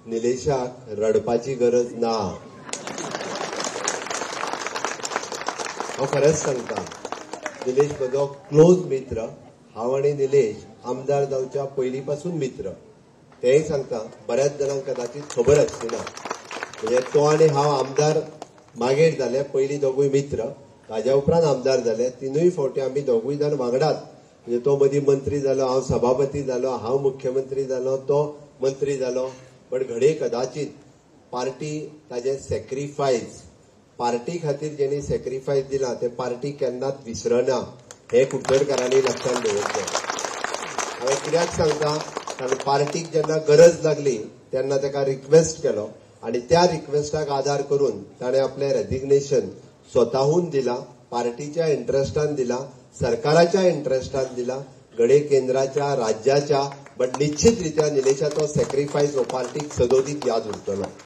निलेशाक रडपाची गरज ना. हांव खरेंच सांगता, निलेश म्हजो क्लोज मित्र. हांव आनी निलेश आमदार जावच्या पयलीं पासून मित्र. तेंय सांगता, बऱ्याच जाणांक कदाचित खबर आसची ना. म्हणजे तो आनी हांव आमदार मागीर जाले, पयलीं दोगूय मित्र, ताज्या उपरांत आमदार जाले. तिनूय फावटी आमी दोगूय जाण वांगडात. म्हणजे तो मदीं मंत्री जालो, हांव सभापती जालो, हांव मुख्यमंत्री जालो, तो मंत्री जालो. पण घडये कदाचित पार्टी ताजें सॅक्रिफायस, पार्टी खातीर जेणी सॅक्रिफायस दिलां तें पार्टी केन्नाच विसरना, हें कुडचडकारांनी लक्षांत दवरचें. हांवें कित्याक सांगता, कारण पार्टीक जेन्ना गरज लागली तेन्ना ताका रिक्वेस्ट केलो आनी त्या रिक्वेस्टाक आदार करून ताणें आपलें रेजिग्नेशन स्वताहून दिलां, पार्टीच्या इंट्रस्टान दिलां, सरकाराच्या इंट्रस्टान दिलां, घडये केंद्राच्या, राज्याच्या. बट निश्चित रित्या निलेशाचो सॅक्रिफायस हो पार्टीक सदोदीत याद उरतलो.